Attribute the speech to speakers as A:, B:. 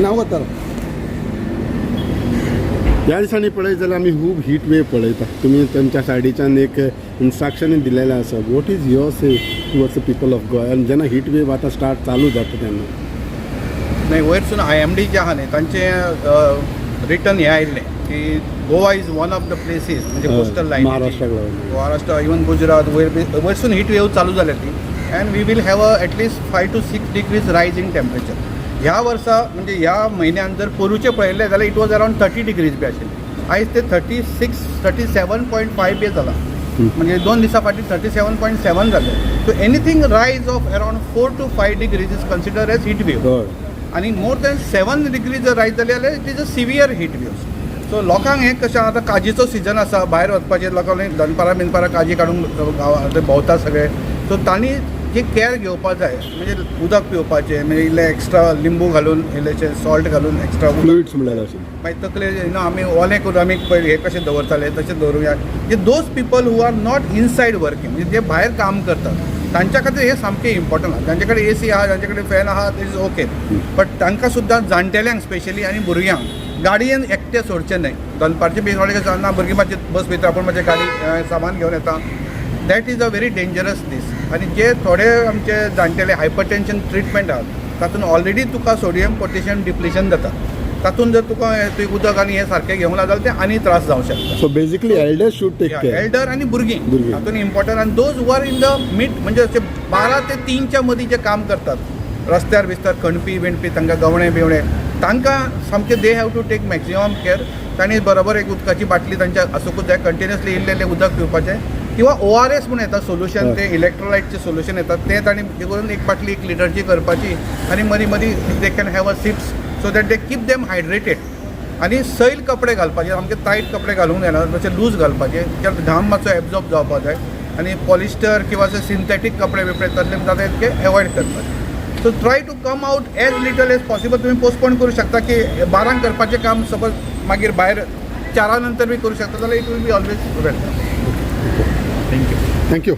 A: हांव वतालो.
B: ह्या दिसांनी पळयत जाल्यार आमी खूब हीट वेव पळयता. तुमी तुमच्या सायडीच्यान एक इन्स्ट्रक्शनूय दिलेलें आसा. What is your say towards the people of Goa? आनी जेन्ना हीट वेव आतां स्टार्ट चालू जाता तेन्ना.
C: नाही, वयरसून आयएमडी जे आहा न्ही, तांचें रिटर्न हें आयिल्लें की Goa is one of the places, म्हणजे कोस्टल लायन.
B: महाराष्ट्राक लागून.
C: महाराष्ट्र, इवन गुजरात वयर बी वयरसून हीट वेव चालू जाल्या ती and we will have a at least 5 to 6 degrees rise in temperature ह्या वर्सा. म्हणजे ह्या म्हयन्यान जर पोरूचें पळयलें जाल्यार it was around 30 degrees बी आशिल्लें. आयज ते 36, 37.5 बी जाला. म्हणजे 2 दिसां फाटीं 37.7 जालें. So anything rise of around 4 to 5 degrees is consider as heat wave. आनी मोर दॅन 7 डिग्री जर रायज जाली जाल्यार it is a severe heat waves. So लोकांक हें कशें, आतां काजीचो सिजन आसा, भायर वचपाचें लोकांक, दनपारां बिनपारां काजी काडूंक गांवां ते भोंवता सगळे. सो तांणी जी कॅर घेवपा जाय, म्हणजे उदक पिवपाचें, म्हणजे इल्लें एक्स्ट्रा लिंबू घालून, इल्लेशें सॉल्ट घालून एक्स्ट्रा उदक.
B: फ्लुइड्स म्हणल्यार अशें.
C: मागीर तकले न्हू, आमी ओलें करून आमी पळय हें कशें दवरताले तशें दवरूया. म्हणजे those people who are not inside working, म्हणजे जे भायर काम करतात, तांच्या खातीर हें सामकें इम्पॉर्टंट आहा. जांचे कडेन एसी आहा, जांचे कडेन फॅन आहा, it is okay. But तांकां सुद्दां, जाणटेल्यांक स्पेशली आनी भुरग्यांक गाडयेन एकटे सोडचें न्हय. दनपारचें बी थोडे कशें ना, भुरगीं मातशें बस भितर, आपूण मातशें गाडी सामान घेवन येता. That is a very dangerous दीस. आनी जे थोडे आमचे जाणटेले हायपर टेन्शन ट्रिटमेंट आहात, तातूंत ऑलरेडी तुका सोडियम पोटेशियम डिप्लिशन जाता. तातूंत जर तुका हें तुवें उदक आनी हें सारकें घेवंक ना जाल्यार तें आनी त्रास जावंक शकता.
B: So basically elders should take care.
C: Elder आनी भुरगीं.
B: भुरगीं.
C: तातूंत इम्पॉर्टंट. आनी those who are in the mid, म्हणजे अशे 12 ते 3च्या मदीं जे काम करतात रस्त्यार बिस्त्यार, खणपी बिणपी, तांकां गवणे बिवणे, तांकां सामकें they have to take maximum care. तांणी बरोबर एक उदकाची बाटली तांच्या आसूंकूच जाय. कंटिन्युअसली इल्लें इल्लें उदक पिवपाचें किंवा ओआरएस म्हूण येता सोल्युशन, ते इलेक्ट्रोलायटचें सोल्युशन येतात, तें तांणी हें करून एक बाटली 1 लिटरची करपाची आनी मदीं मदीं they can have a sips so that they keep them hydrated. आनी सैल कपडे घालपाचे, सामके टायट कपडे घालूंक जायना, मातशे लूज घालपाचे कित्याक घाम मातसो एब्जॉर्ब जावपाक जाय. आनी पॉलिस्टर किंवा असे सिंथेटीक कपडे बिपडे तसले जाता तितके एवॉयड करपाचे. So try to come out as little as possible. तुम्ही पोस्टपोन करू शकता की 12 करपाचें काम सपोज मागीर भायर 4 नंतर बी करू शकता जाल्यार it will be always welcome.
B: Thank you.